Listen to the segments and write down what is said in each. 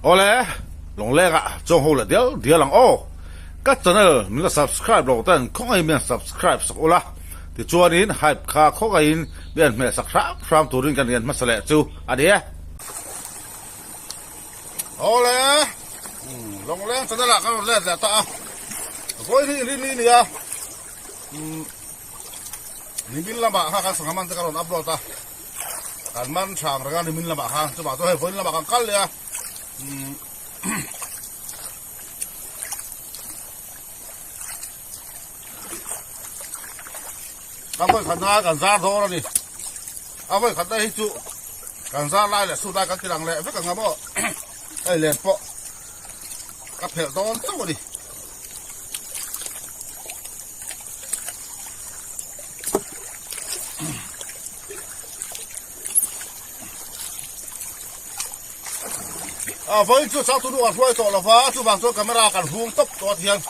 Awle, Lawngleng ah chuang ho leh dial dial ang aw. Ka channel min la subscribe lo ten khawngaihin min han subscribe sak ula, tichuanin hype kha khawngaihin min han hmeh sak hram hram turin kan rian hmasa leh chu a ni e. Awle, Lawngleng channel ah kan rawn let leh ta a, vawi hnih rin ni nia, nimin lamah kha kan sangha man te ka rawn upload a. Kan man chang reng a nimin lamah khan chuvang chuan hei vawiin lamah kan kal leh a umm a vawi khatna kan zar dawn a ni a vawi khatna hi chu kan zar lai leh sut lai kan ti lang leh vek ang a maw hei len pawh ka phelh dawn chauh a ni. A vawiin chu chang tunu an hruai tawh lova chuvang chuan camera kan hung tawp tawh a ti hian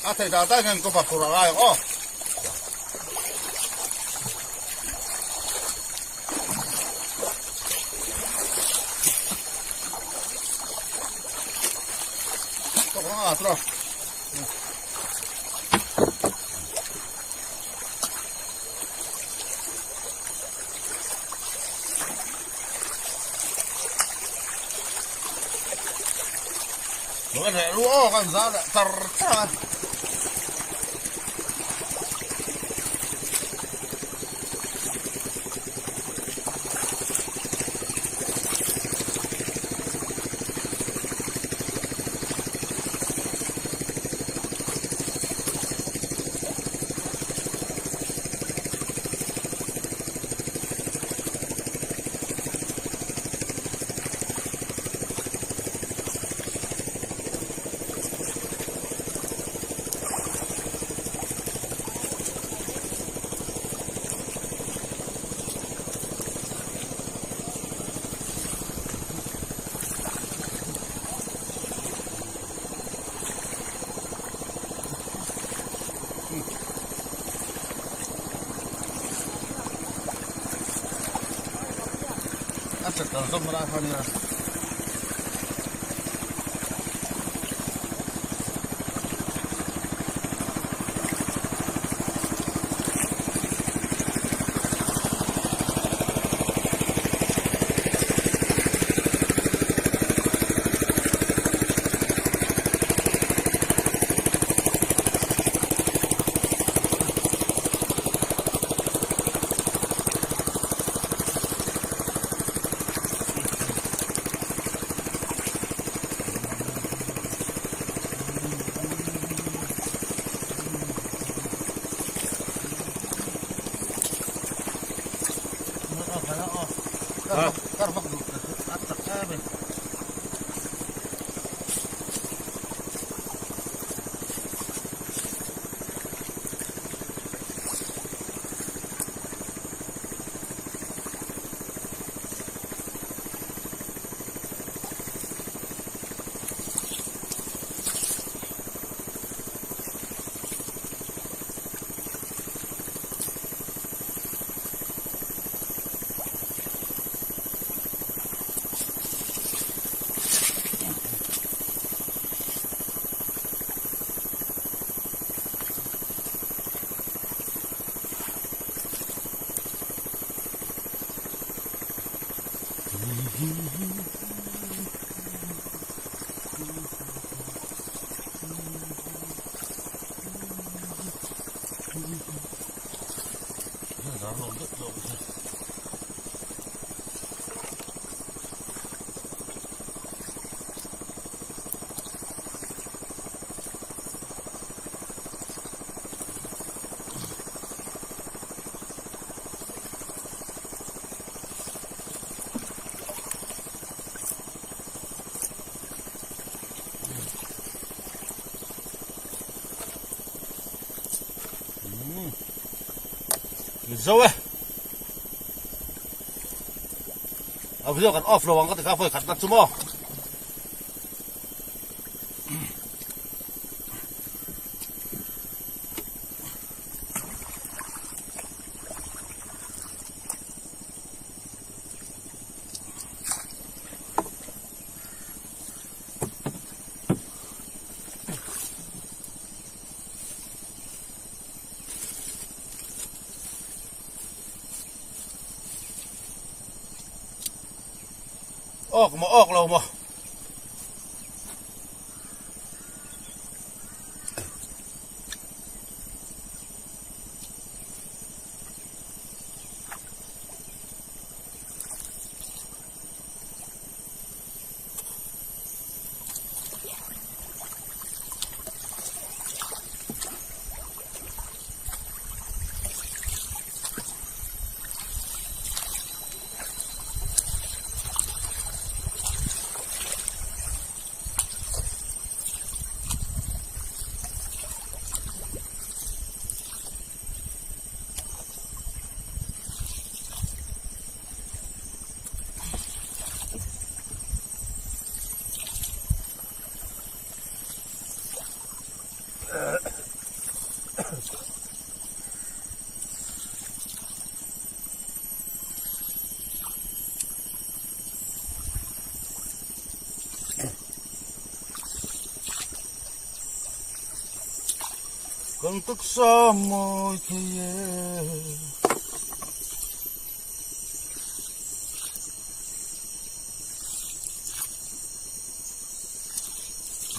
a theih dan dan hian cover tur a ngai ang aw. A chat kan zawm lai kha nia. Zo e. A video kan off lo ang ka ti kha vawi khat na chu maw. Awk maw awk lo maw. Kan taksa mawi thei e.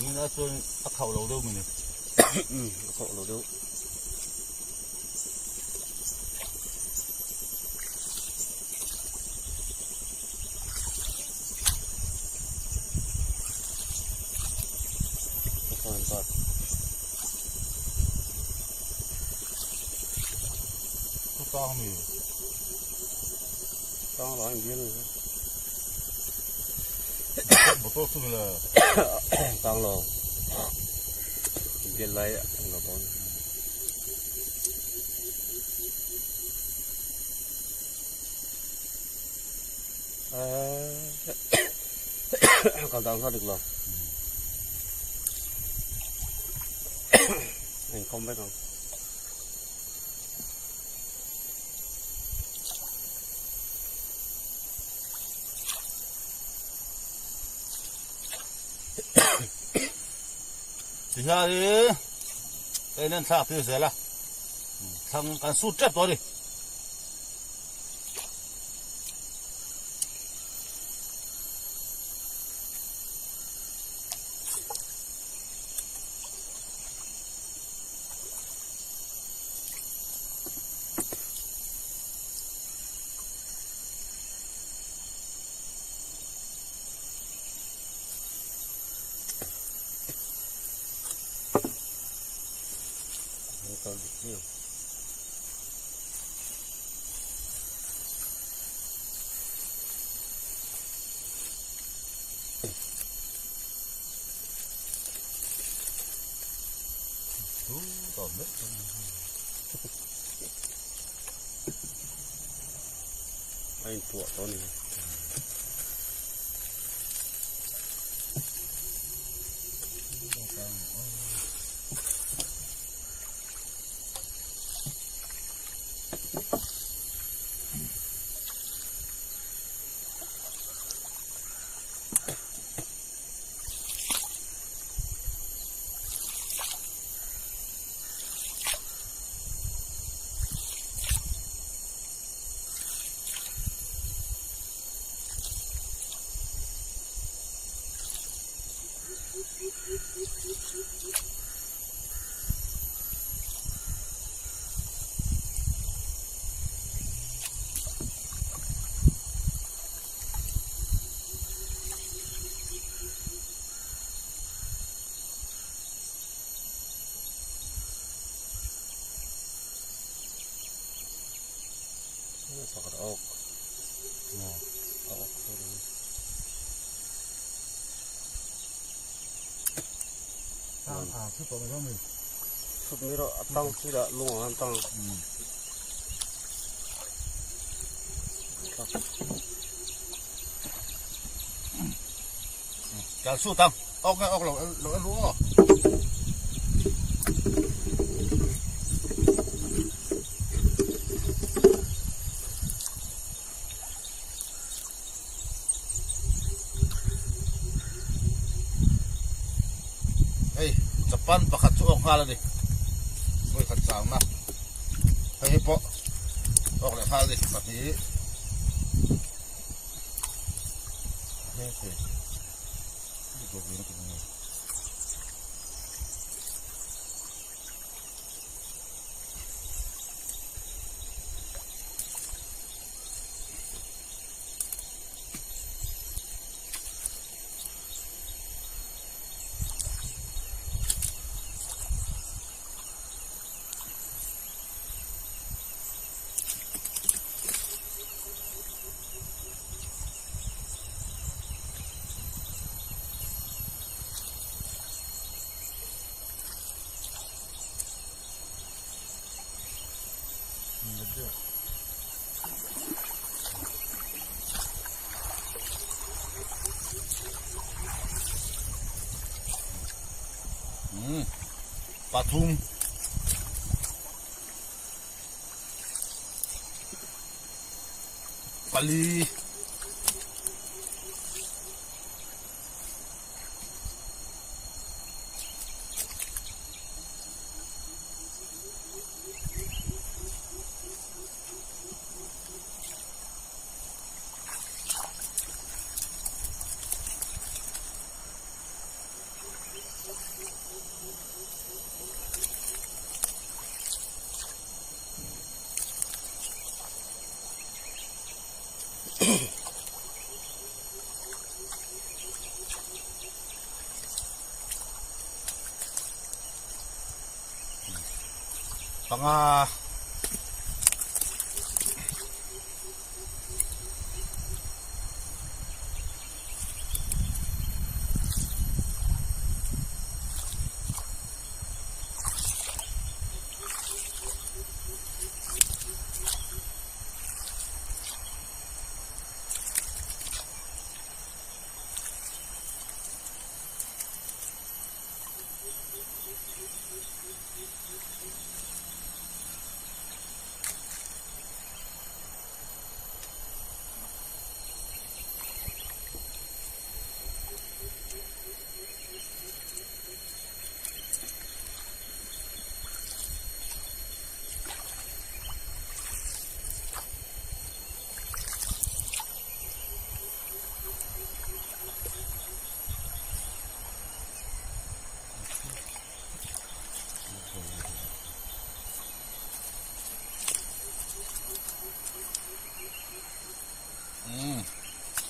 Nina chuan a khauh lo deuh mawni. A khauh lo deuh. Tang mi. Tang lo ang bial ni. Motor chu le. Tang lo. Bial lai ang lo bon. Kal dang kha dik lo. Anh không biết không? Tihian hi ka in en thlak tir zel a, thlang kan sut tep tawh a ni. A inpuah tawh a ni. Pakhat a awk a awk Sut mai rawh a tang khi dah lung ah khan tang. Kal sut ang awk nge awk lo lo en ru aw. Hei Japan pakhat chu awk nghal a ni vawi khat changna hei hi pawh awk leh nghal a ni pahnih. hle thei. Pathum. Pali. Panga.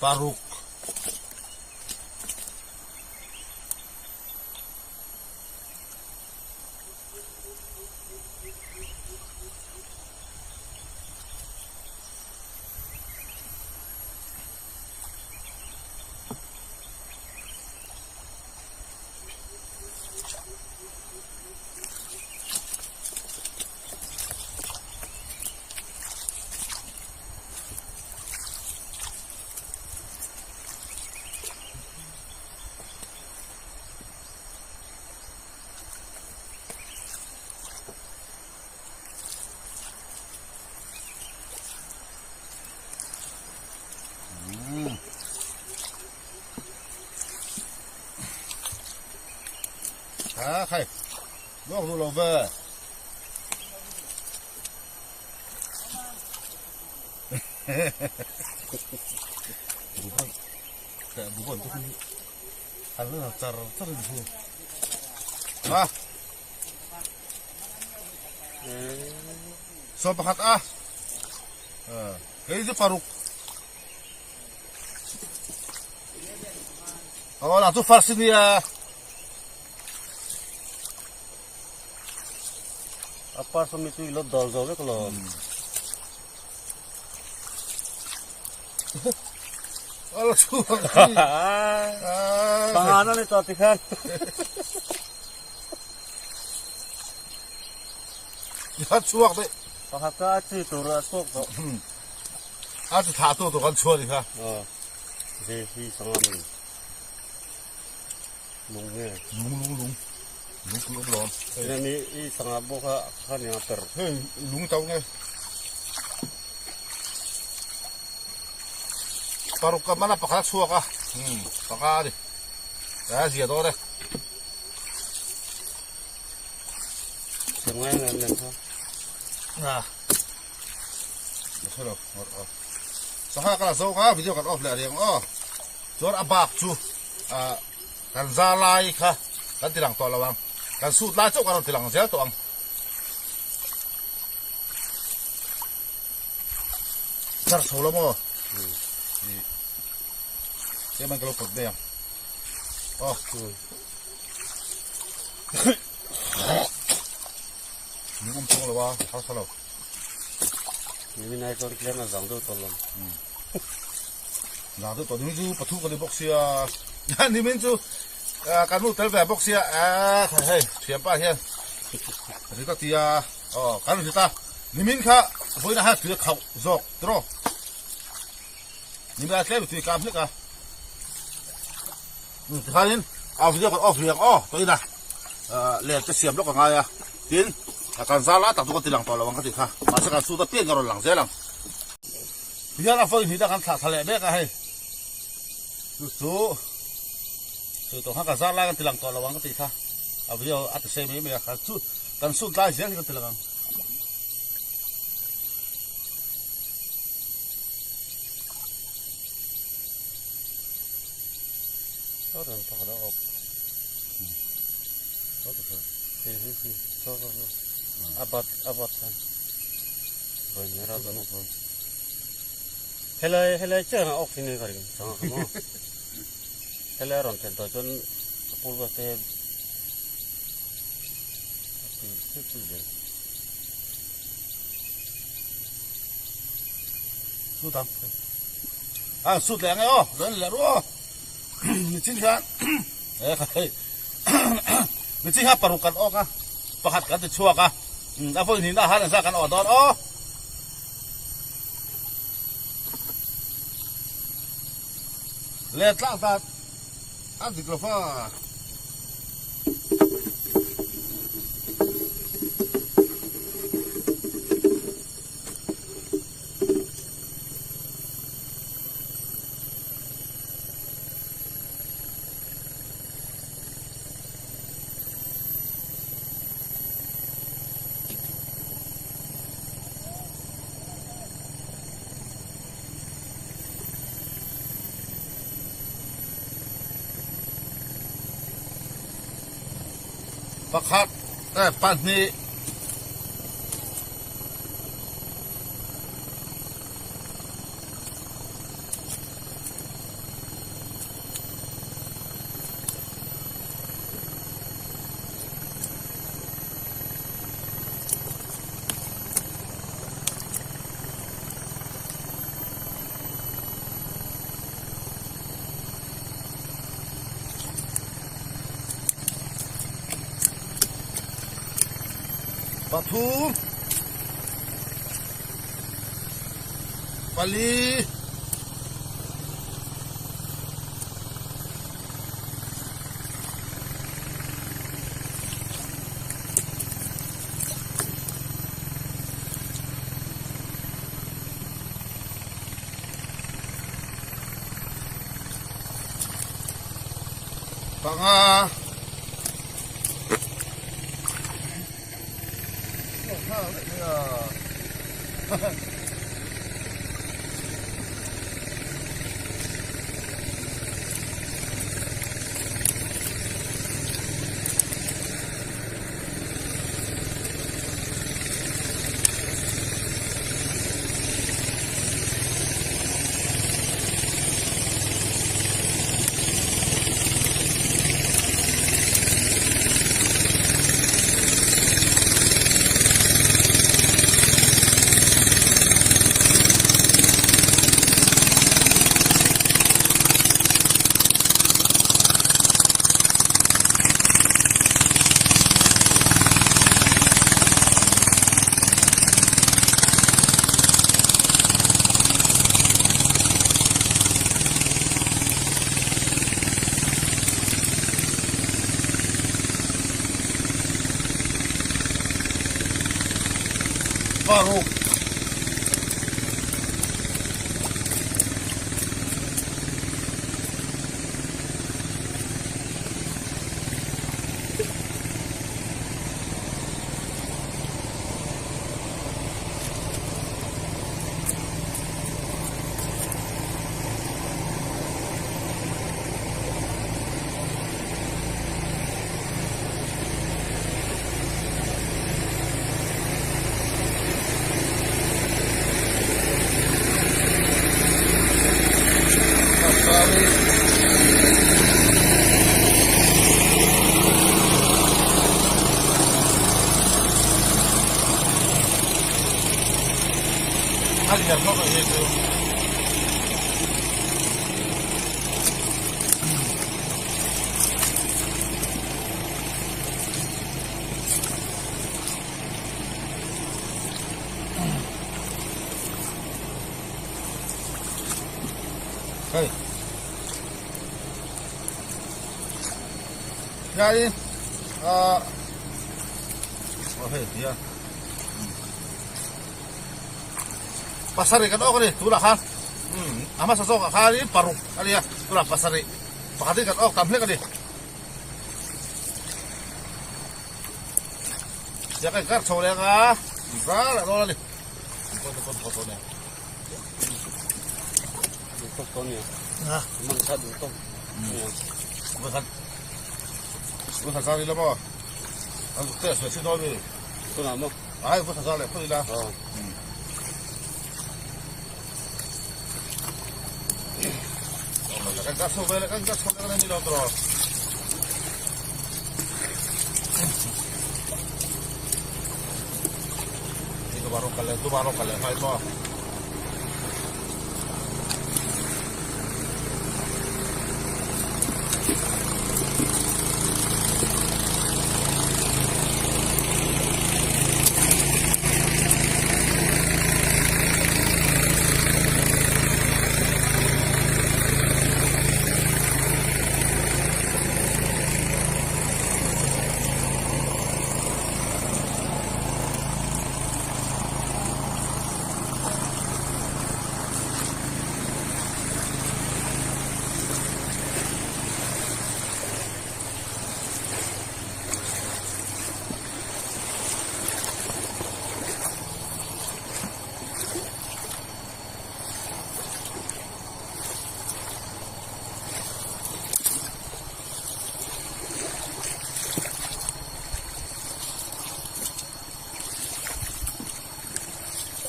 Paruk. A khai luak duh lo ve. A sawm pakhat a kei chu paruk aw lah chu first ania. A first ami chu i lo dal zo vek lo. Ala chu Pangana ni to ti khan. Ya chuak de. Pakhat ka a chi tur a chhuak tawh. A chi thah tu tur kan chhuah ni kha. Ve hi sanga mi. Lung nge. Lung lung lung. Lung kulh awm lawm. Hei mi i sanga bawk kha kha nia per. Hei lung to nge. Paruk ka mana pakhat a chhuak a. Panga a ni. A zia dawn e. Sanga nge nen kha. A. Sangha ka la zo kha video kan off leh a riang aw. Chuan a bak chu ah kan za lai kha kan ti lang tawh lo ang. Kan sut lai chauh kan rawn ti lang zel tawh ang. Char chho lo maw? Tlem an ka lo pawt mai ang. Aw. Min awm chhung lo a, harsa lo. Nimin ai chuan tlem a zang deuh tawh lo. Zang deuh tawh nimin chu pathu ka ni bawk sia. Nimin chu kan nu tel ve bawk sia. Hei thianpa hian ri ka ti a. Aw kan ri ta. Nimin kha vawiin ah hian tui a khauh zawk tiraw. Nimin ah tlem tui kam hlek a. Tikhanin a video kan off riang aw tawhin a len te siam lawk a ngai a tin kan zar lai tak chu ka ti lang tawh lo ang ka tih kha mahse kan sut apiang ka rawn lang zel ang. Tihian a vawi hnih kan thlah thla leh mek a hei chu chu chu tawh kha kan zar lai kan ti lang tawh lo ang ka tih kha a video a ti sei mai mai a kan chu kan sut lai zel hi kan ti lang ang. Helai helai chiah hian a awk thin ka ring chang a maw helai a rawn thlen tawh chuan a pul vel te a ti chut chut zel. Sut ang. A sut leh ang e aw, rawn leh ru aw. Nichin khan nichin khan paruk kan awk a, pakhat kan ti chhuak a, a vawi hnihna ah khan engzah kan awh dawn aw. Leh tlak dan a dik lo va. Pakhat, eh, pahnih. Pathum. Pali. Panga. Paruk. Hei. Hianin ah aw hei tia pasarih kan awk a ni tunah khan umm a hmasa zawkah khanin paruk a nia tunah pasarih pakhatin kan awk tam hlek a ni. Tia ka inkar chho leh anga zar leh dawn a ni.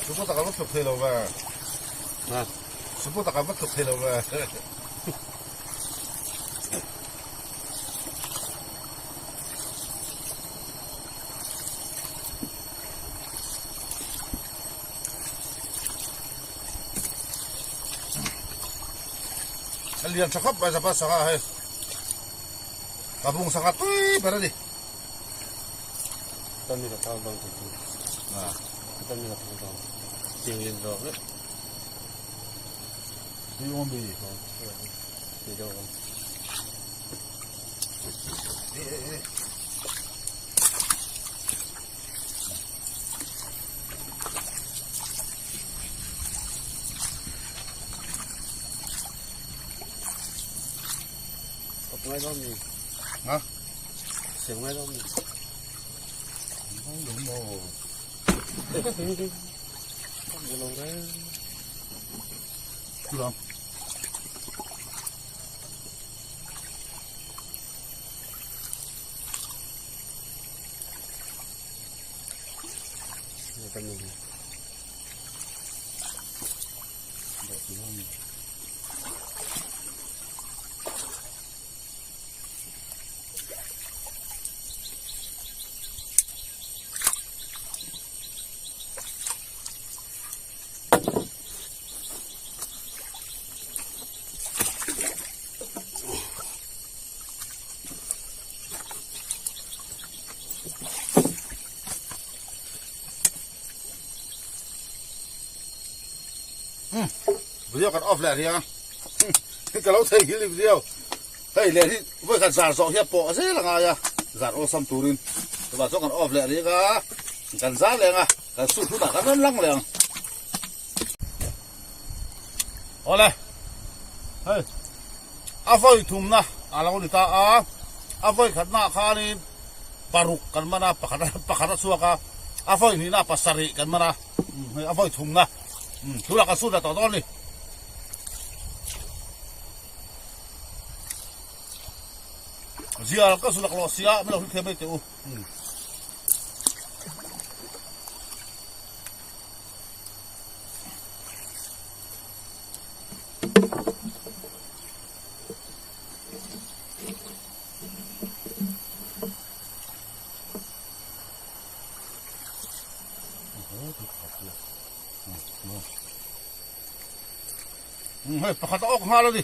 Supo taka va tluk thei lo ve. Ha. Supo taka va tluk thei lo ve. A lian tha khawp mai zapa sangha hei. Ka bung sangha tui ber a ni. Tami ka thau dawn chu. Tami ka thau dawn. Tiang lin zawk vek. Tui awm bi. Tui deuh awm. Kap ngai dawn ni. Ha? Siam ngai dawn ni. Ngai lo maw. Kap lo reng. Kulang. Video kan off leh a ria ka lo thei hi video hei leh hi vawi khat zar zawh hi a pawh zel a ngai a zar awlsam turin chuvang chuan kan off leh a ria kan zar leh ang a kan suit hunah kan rawn lang leh ang. Awle hei a vawi thumna a lo ni ta a a vawi khatna ah khanin paruk kan man a pakhat pakhat a chhuak a a vawi hnihna pasarih kan man a hei a vawi thumna tunah kan sut leh tawh dawn a ni. Zial ka zu laklawh sia min lo hrilh thiam mai teh u. Hei pakhat a awk nghal a ni.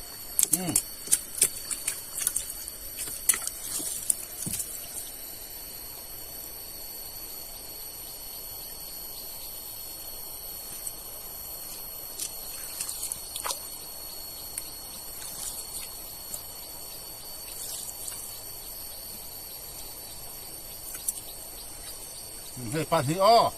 Hei pahnih aw.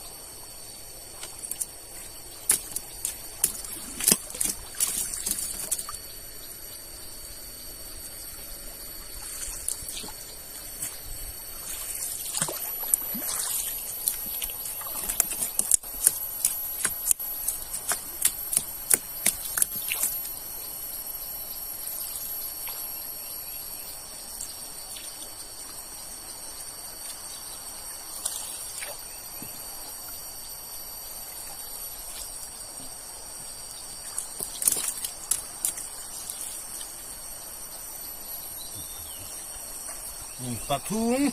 Pathum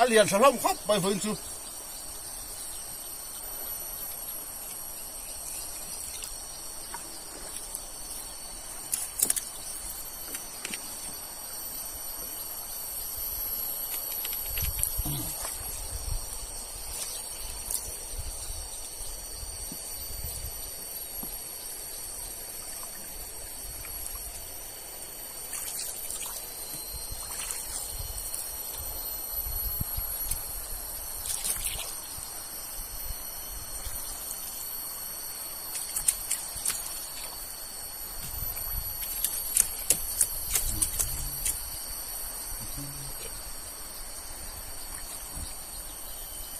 a lian tha hlawm khawp mai vawiin chu.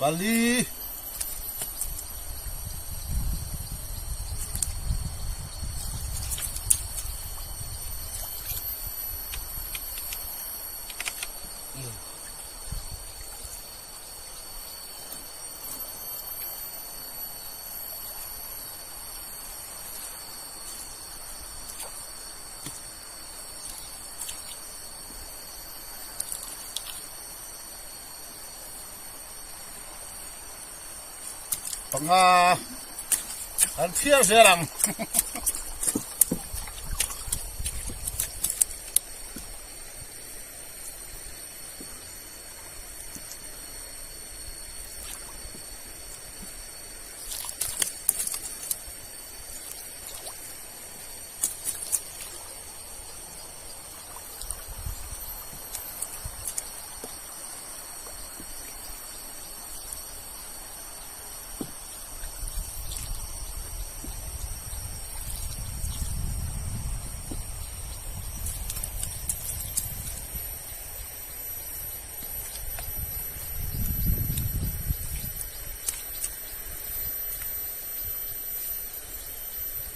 Pali. Panga an thiar zel ang.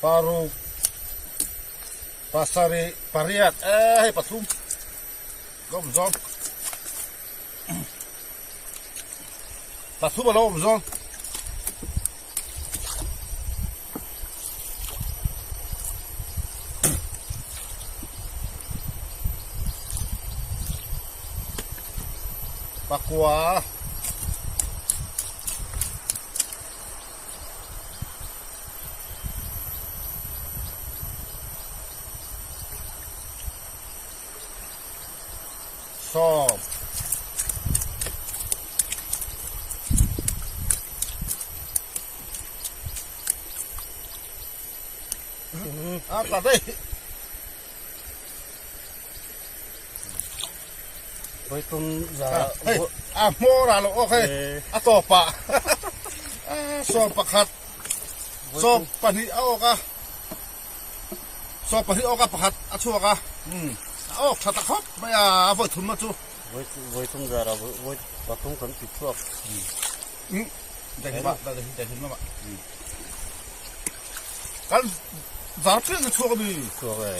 Paruk pasarih pariat eh hei pathum ka awm zawng pathum a lo awm zawng. Pakua. Sawm. A tla daih. Vawitum za Hei a hmawr ah lo awk hei a tawp ah 11 22 a awk a 12 awk a pakhat a chhuak a a awk tha ta khawp mai a a vawithum na chu. Vawitum zar ah vawi pathum kan ti chhuak. Daihlim ah daihlim lamah kan zar piang a chhuak a mi. Chhuak e.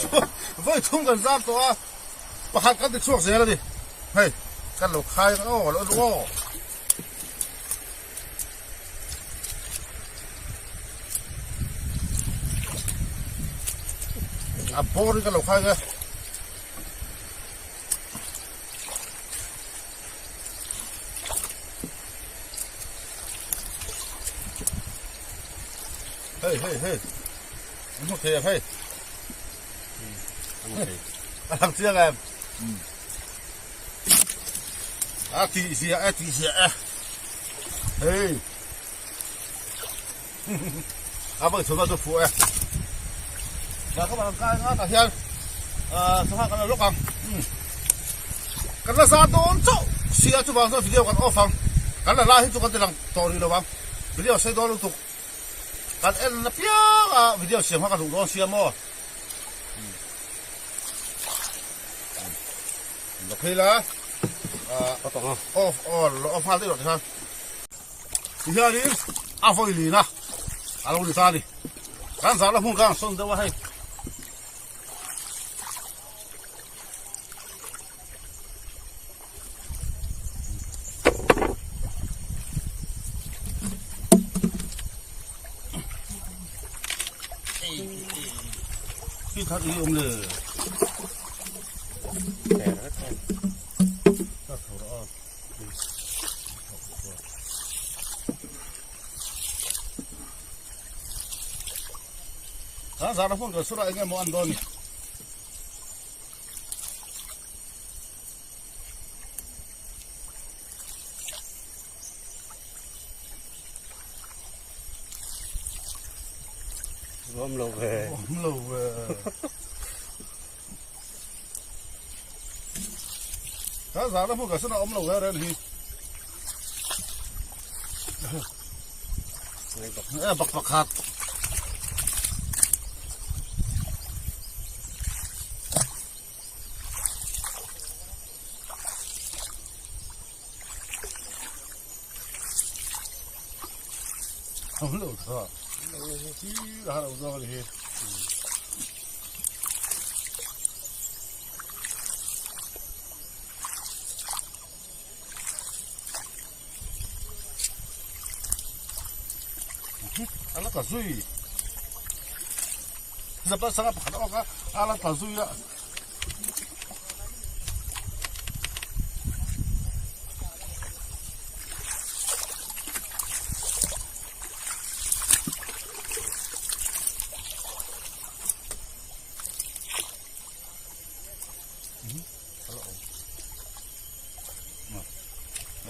Vawithum kan zar tawh a. Pakhat kan ti chhuak zel a ni. Hei, kan lo khai ang aw, lo en aw. A bawr in kan lo khai ang e. Hei, hei, hei. An hmu thei ang hei. A lang chiang em? A tih zia e, tih zia e. Hei. A vawi chhunna chu fuh e. Dah ka ang kai nga tah hian sangha kan la lawk ang. Kan la za dawn chauh sia chuvang chuan video kan off ang. Kan la lai hi chu kan ti lang tawh rih lo ang. Video sei dawn lutuk. Kan en apiang a video siam kha ka duh dawn sia maw. La phei la. Off on off nghal daih rawh tikhan. Tihianin a vawi lin a a lo ni ta a ni. Kan zahna hmun kha an sawn deuh a hei. Khi khat i awm le. Kan zahna hmun kan sura enge maw an dawn ni. Awm lo ve. Awm lo ve. Kan zahna hmun kan suna awm lo ve ren hi. E bak pakhat. Awm lo tha. Hi a lo zawk a ni hi. A la tla zui zapa sanga pakhat a awk a a la tla zui a.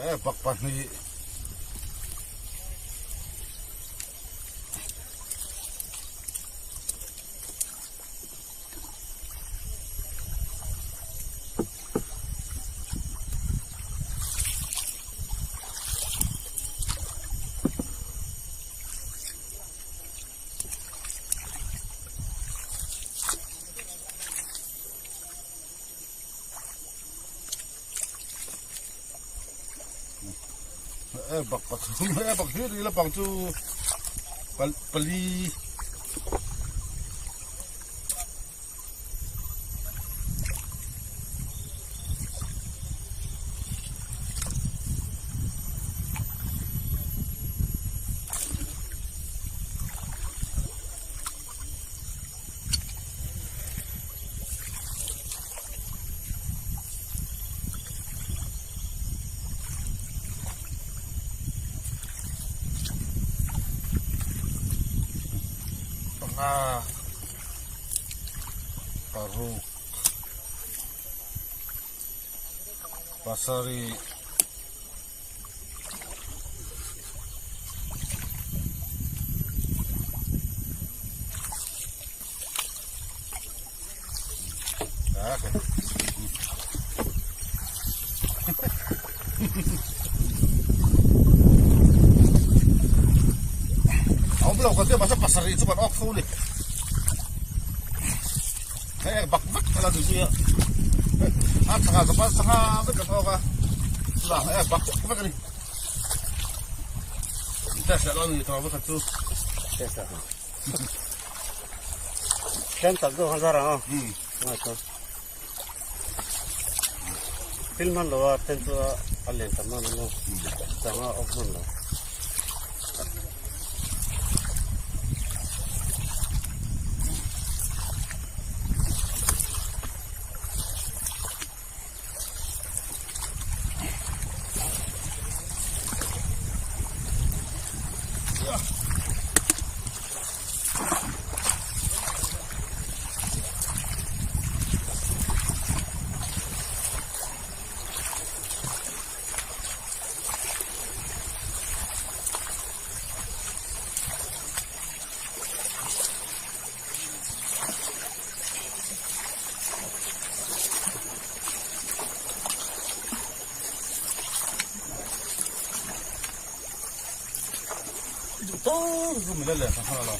E bak pahnih E bak pathum e bak hlir ila pang chu pali Panga paruk pasarih. Awm lo ka tia mahse pasarih chu kan awk fo ni. Hei bak vek a la ni zui a. A thanga zapa sangha vek kan awk a. Chutah hei bak vek a ni. Test leh dawn a ni tawh vek chu. Test a. Tlem tak deuh khan zar ang a. Ngai chuan. Thil hman lo a then chu a lian tam hman ang aw. Chang a awk hman lo. Chu chu min la len thang lo.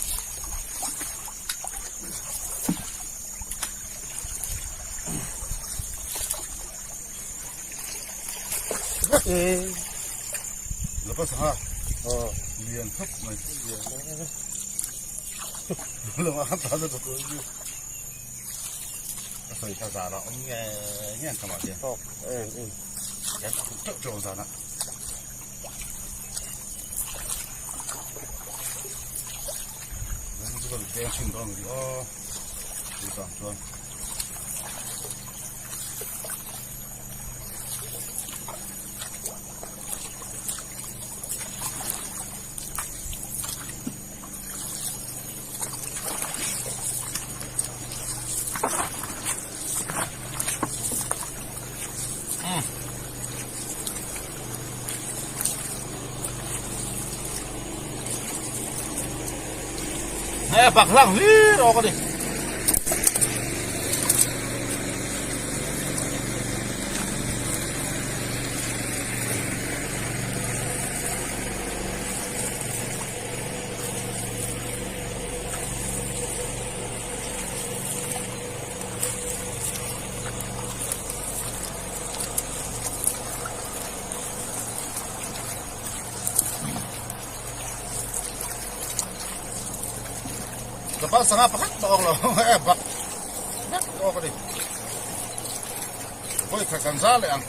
Lapa sangha. Ờ. Lian khawp mai. Lo a ta na tu ni. Ka sawi kha zan a awm nge nge an thamah hian. Tawk em em. Kan khum teuh teuh ang zan a. Chu kan veng chhin dawn ang aw. Chu tang chuan. Nge bak hlang hlir awk a ni. Kapal sangha pakhat pawh awk lo e bak vek awk a ni. Vawi khat kan za leh ang.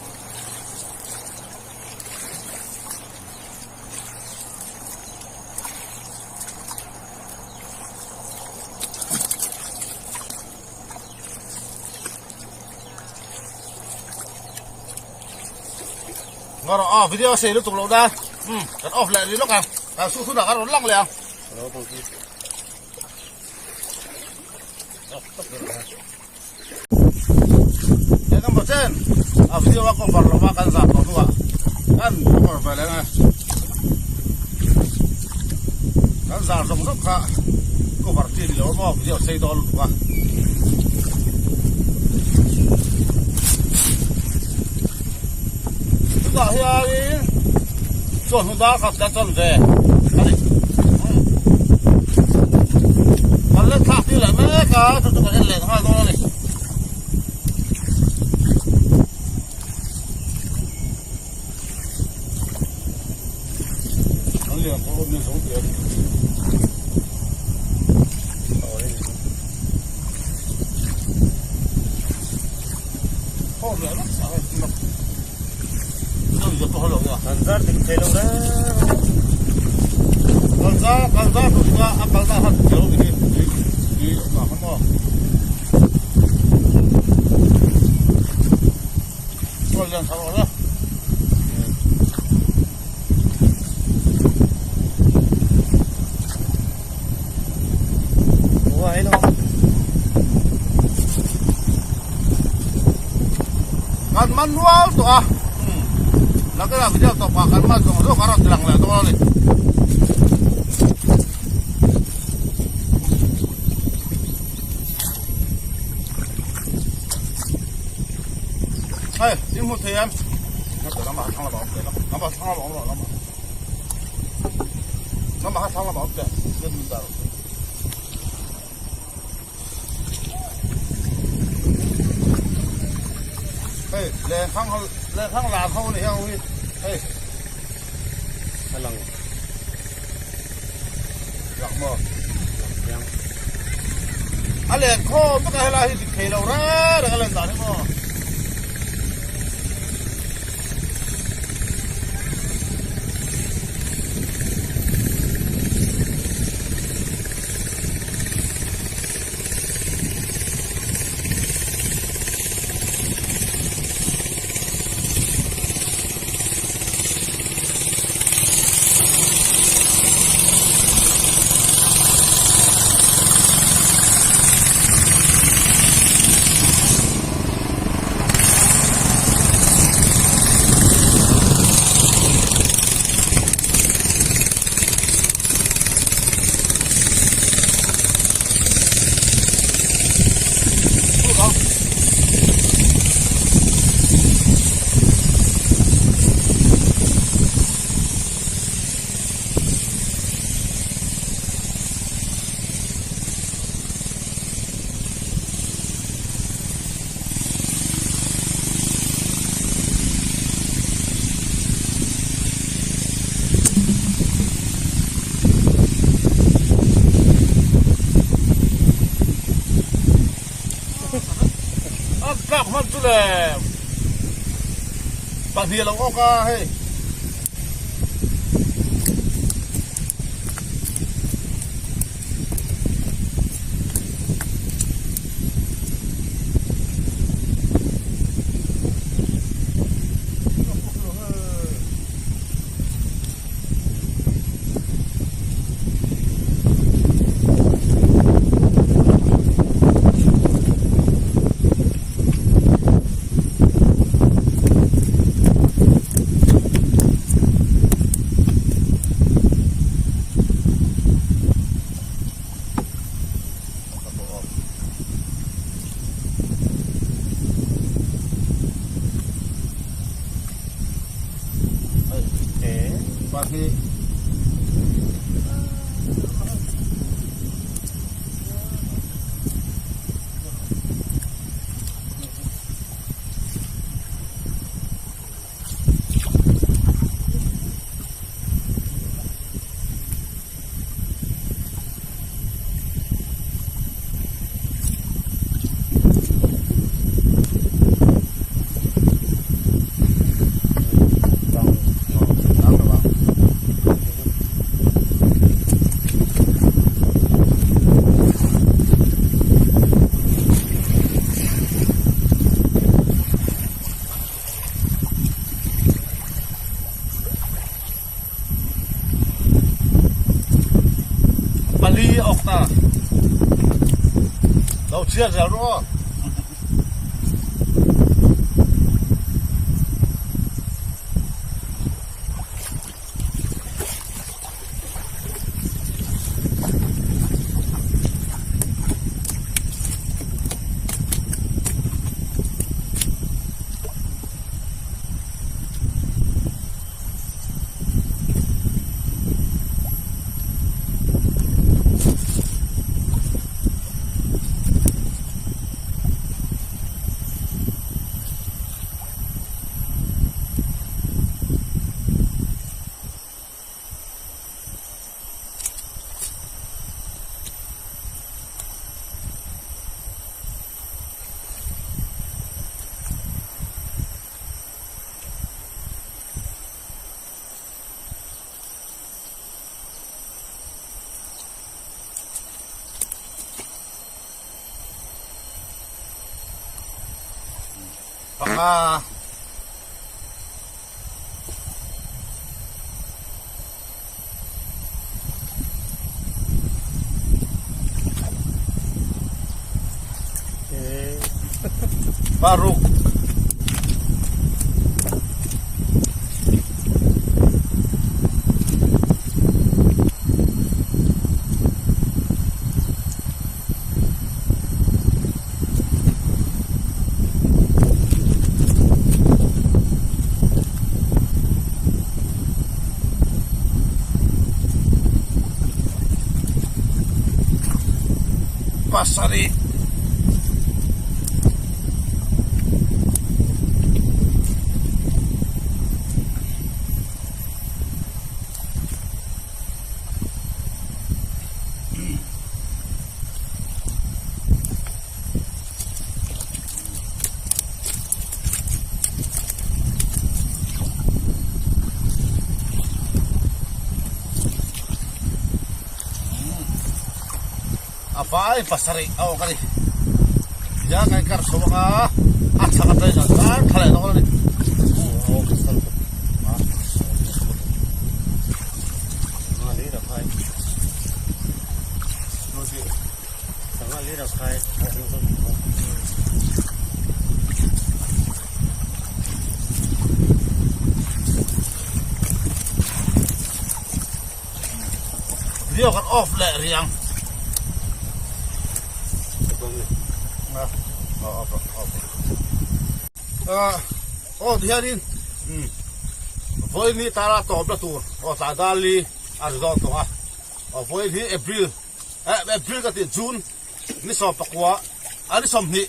Ngawr aw video sei lutuk loh na um kan off leh rih lawk ang kan su hunah kan rawn lang leh ang. Engemaw chen a video a cover lova kan zah tawh hnuah kan cover ve leh ang e. Kan zar zawng zawng kha cover chi ni lo maw video sei dawn lutuk a. Chutah hianin chawhnu dar khat la chuan ve a ni. Kan let thlak tir leh mek a, chu chu kan en leh nghal dawn a ni. An lian pawh awm in zo tih a ni. Kan zar dik thei lo reng. Kan zar kan zar tur kha a kalna kha dik lo ni hi ni awm ah kha maw. Chuan lian tha rawh le. Kan man nual tawh a nakina video tawp ah kan man zawng zawng a rawn ti lang leh dawn a ni. Hei in hmu thei em? Hei lenkhang ho lenkhang lar ho ni hiang hi hei a lang lang maw a len khawm vek a helai hi dik thei lo reng reng a len dan hi maw. An tlak hman chu le pahnih a lo awk a hei. Pahnih. Pali a awk ta. Lo chhiar zel rawh aw. Panga. Paruk. Pasarih. A vai pasarih a awk a ni. Tihian kan kar chho ang a, a chhak atangin an zar thla leh dawn a ni. Video kan off leh rih ang. Aw tihianin vawiin hi tara tawp na tur aw tlai dal li a ri dawn tawh a aw vawiin hi April eh April ka tih June ni 19 a ni 20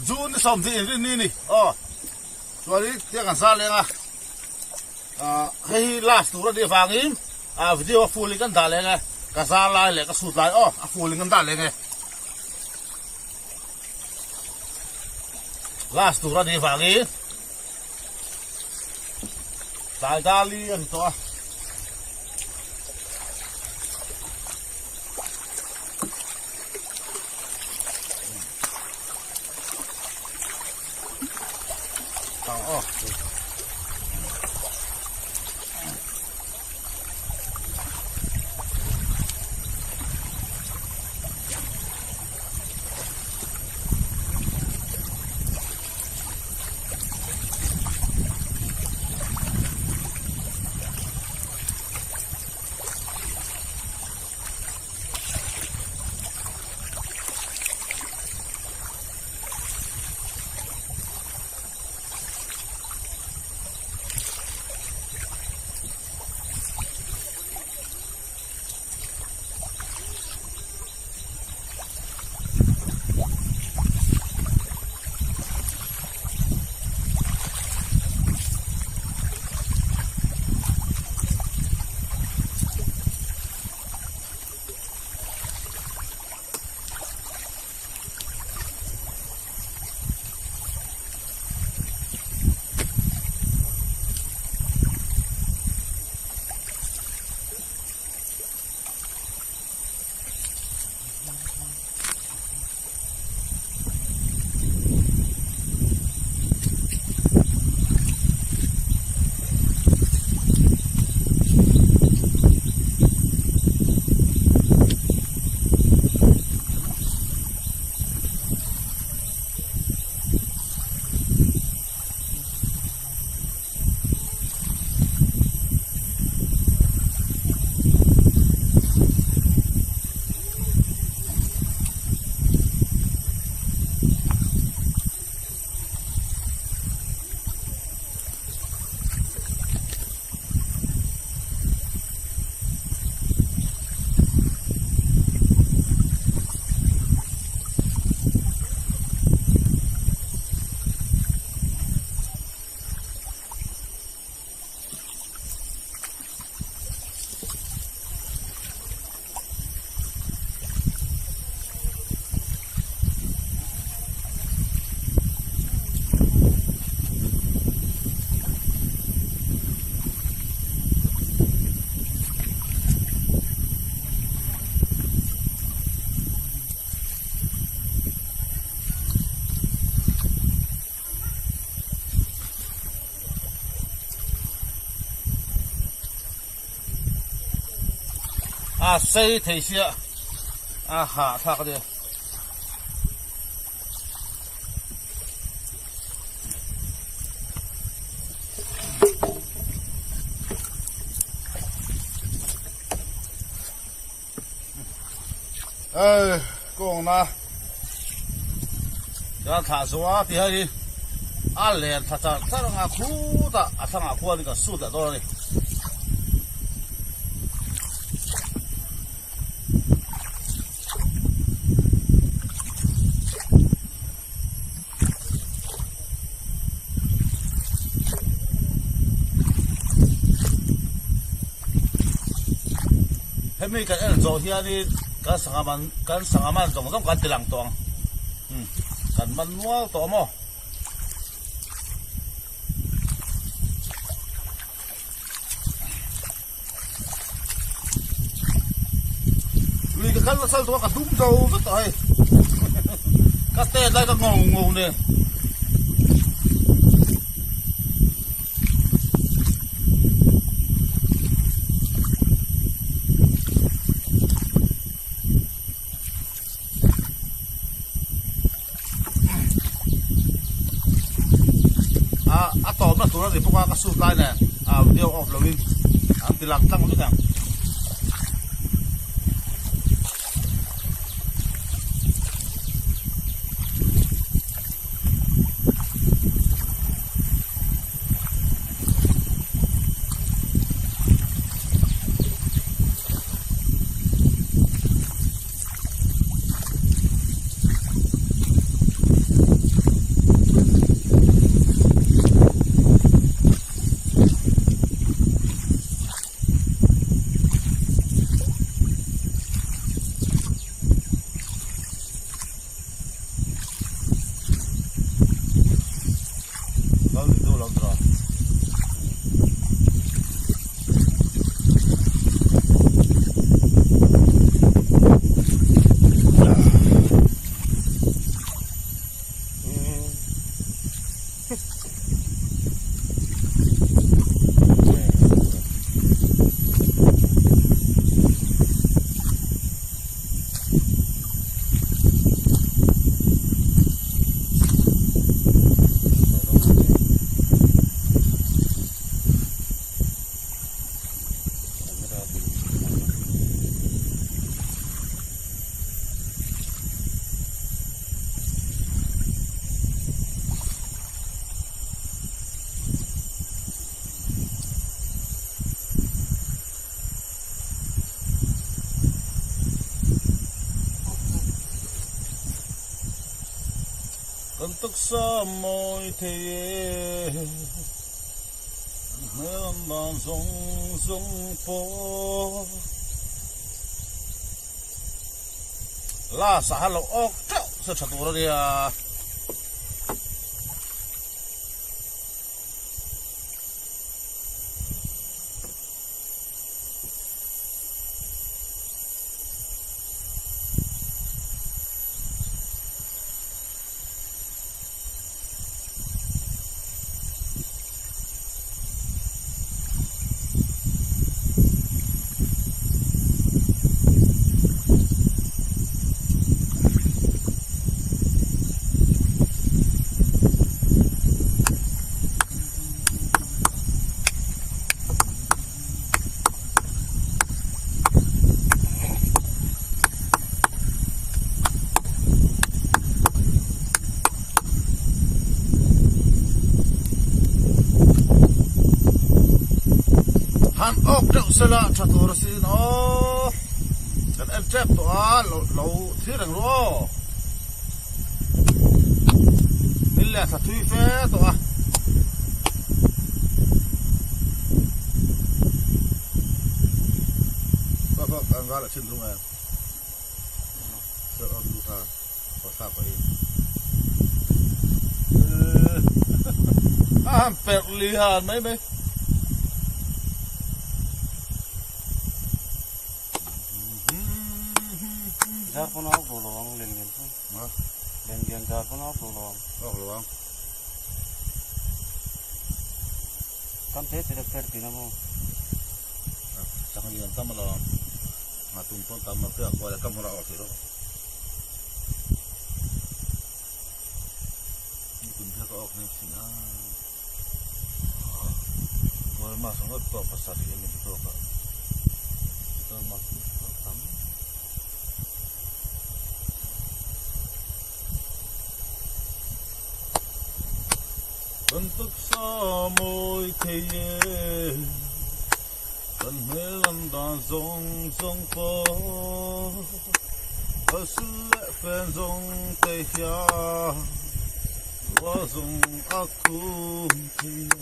June ni 20 inrinni ni aw chuanin tiang kan zar leng a. Hei hi last tur a nih avangin video a full in kan dah leng e, ka zar lai leh ka sut lai aw a full in kan dah leng e. Last tur a nih vangin tlai dali a ni tawh a. Tang aw. A sei thei sia a hahthlak a nia. Ê kawngna kan thlah zo a ti hei a len thla char char anga khutah a thlangah khuanin kan sut leh dawn a ni. Hemi kan en zawh hianin kan sangha man kan sangha man zawng zawng kan ti lang tawh ang umm kan man nual tawh maw. Lui ka kal nasal tawh a ka dum zo vek tawh hei ka tet lai ka ngo ngo nen. A a tawpna tur a ni bawk a ka sut lai nen a video off lovin an ti lang tlang vek ang. Kan taksa mawi thei e, kan hmel an dan zawng zawng pawh. Last ah lo awk teuh se tha tur a nia. Han awk deuh sela tha tur asin aw kan en tep tawh a lo lo thlir reng ru aw min leh thla thui fe tawh a. Kha kha kan ral a chin thung em sir on lu kha khaw thlak pah in a han perh li han mai mai. Zar pawn a awk duh lo ang len lian chu. Len lian zar pawn a awk duh lo ang. Awk lo ang. Tam te te per tin a maw? Chang lian tam alawm. Nga tum pawn tam a piak kual a ka hmur a awk tih rawh. Ni tum phek a awk hnem sin a. Goal mas ngawt pawh pasarih a ni tawk a. Goal mas pawh tam. Kan taksa mawi thei e, kan hmel an dan zawng zawng pawh ka sul leh fen zawng te hian ruah zawng a khum thei e.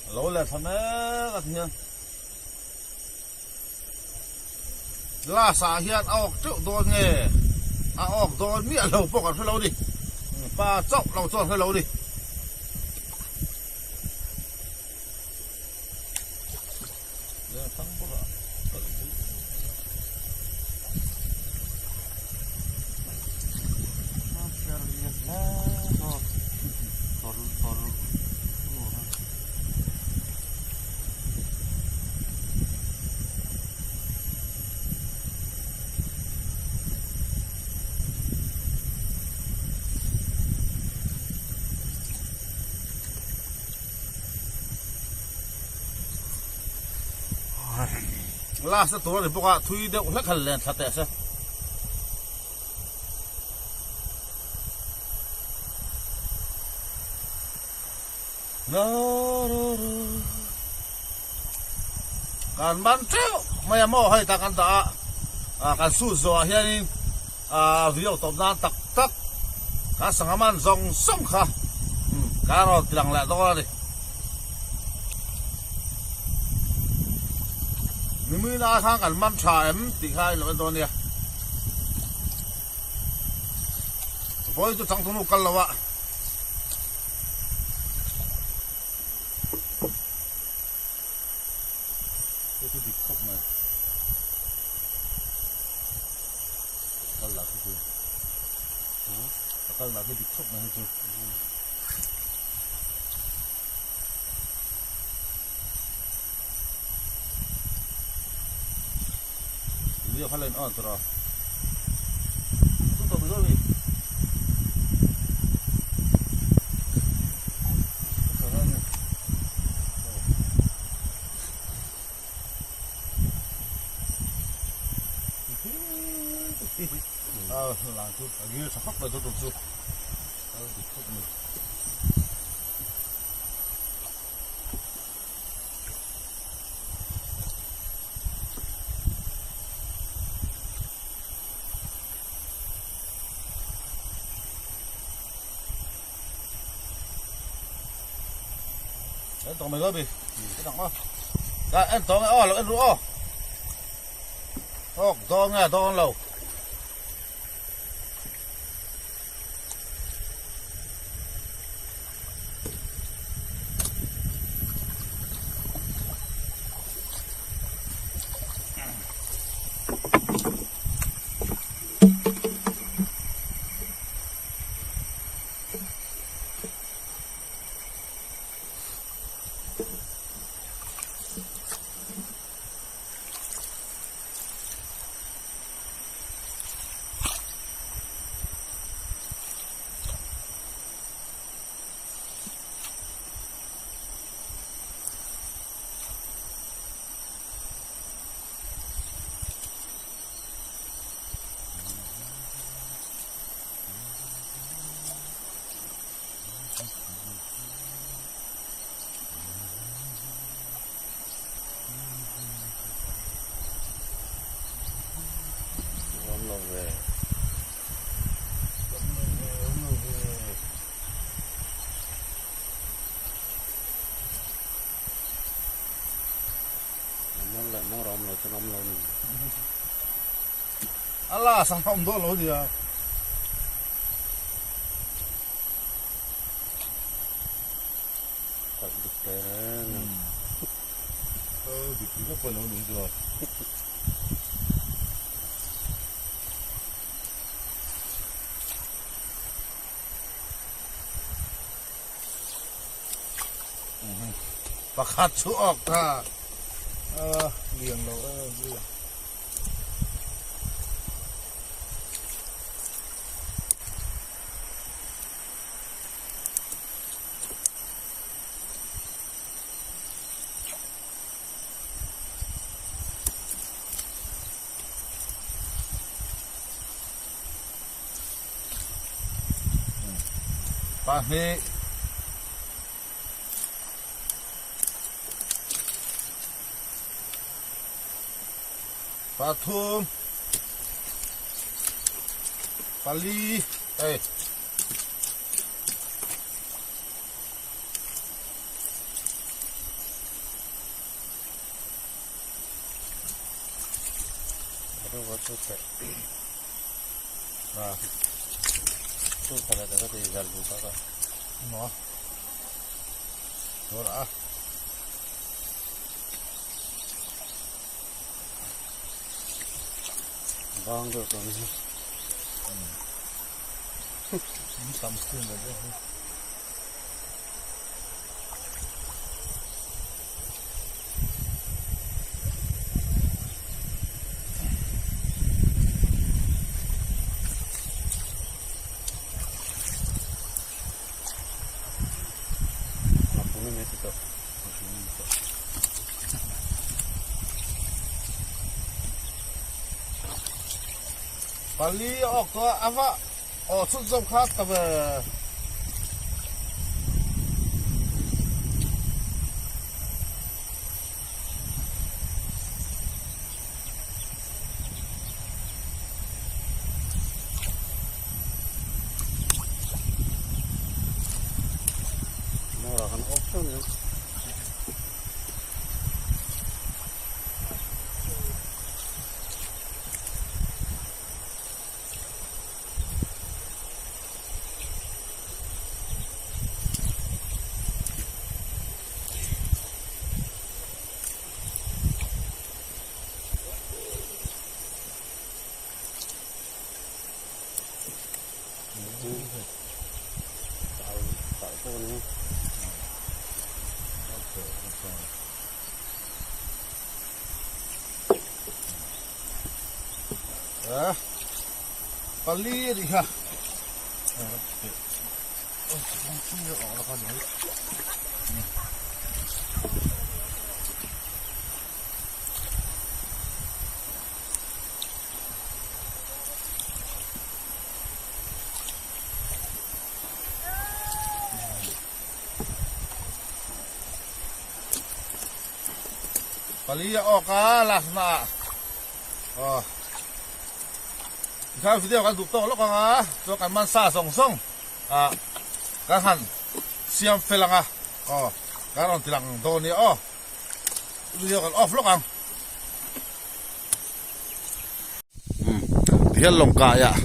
A lo let thla mek a ti hian. Glass ah hian a awk teuh dawn nge a awk dawn miah lo pawh kan hre lo ni pa chauh lo chuan hre lo ni. Last na tur a ni bawk a thui deuh hlek han len thla teh se. Kan ban teuh mai a maw hei ta kan dah a ah kan sut zawh ah hianin ah video tawp nan tak tak kan sangha man zawng zawng kha kan rawn ti lang leh dawn a ni. Nimina khan kan man tha em tih kha a inlo en dawn a nia. Vawi chu changthunu kal lo a. Hei chu dik khawp mai. Kal lah khi chu. A kal lah khi dik khawp mai hei chu. Video kha len on tawh. Tu tawh zo ni. Ah, lang chu. A gir tha khawp mai tu chu. A dik khawp mai. En tawng mai dawn mi. En ang aw. Ka en tawng e aw lo en ru aw. Awk dawn nge dawn lo. Awm lo ve. Awm lo ve, awm lo ve. Mawng leh mawng awm lo chuan awm lo ni. A la sang awm dawn lo nia. Kalh dik teh reng a. Kal dik dik vek pawh lo ni chu a. Pakhat chu awk ta a lian lo em zui a. Pahnih. Pathum. Pali. Hei. Bang deuh tawh ni. Tam screen lo deuh hi. Pali awk tawh a va aw chhun zawm kha ta ve. Pali a nih kha. Pali a awk a last na ah aw tikhan video kan duh tawk lawk ang a chuan kan man sa zawng zawng ah kan han siam fel ang a aw. Kan rawn ti lang dawn nia aw. Video kan off lawk ang. Tihian lawng kaiah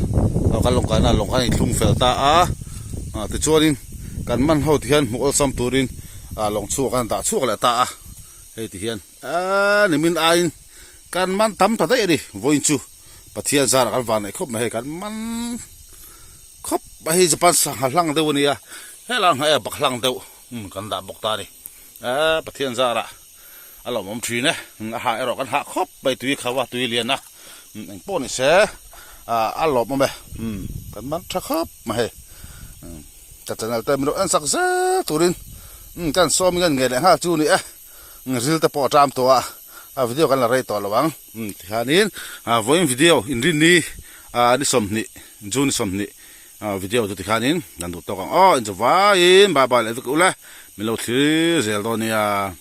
kan lawng kaina lawng khan a inthlung fel ta a tichuanin kan man ho tihian hmuh awlsam turin lawng chhuak an dah chhuak leh ta a hei tihian eee nimin aiin kan man tam ta daih a ni vawiin chu Pathian zarah kan van neih khawp mai hei kan man khawp mai hei Japan sangha hlang deuh a nia helai hmaiah bak hlang deuh kan dah bawk ta a ni eee Pathian zarah. A lawmawm thin e, a hah erawh kan hah khawp mai tui kho a tui lian a, eng pawh ni se a lawmawm e, kan man tha khawp mai hei, ka channel te min lo en sak zel turin kan sawm in kan ngei leh nghal chu a ni e, ril te pawh a ṭam tawh a, a video kan la rei tawh lo ang, tikhanin vawiin video inrinni ni 20 June ni 20 video chu tikhanin kan duh tawk ang aw, inchuvaiin bye bye leh vek ula min lo thlir zel dawn nia.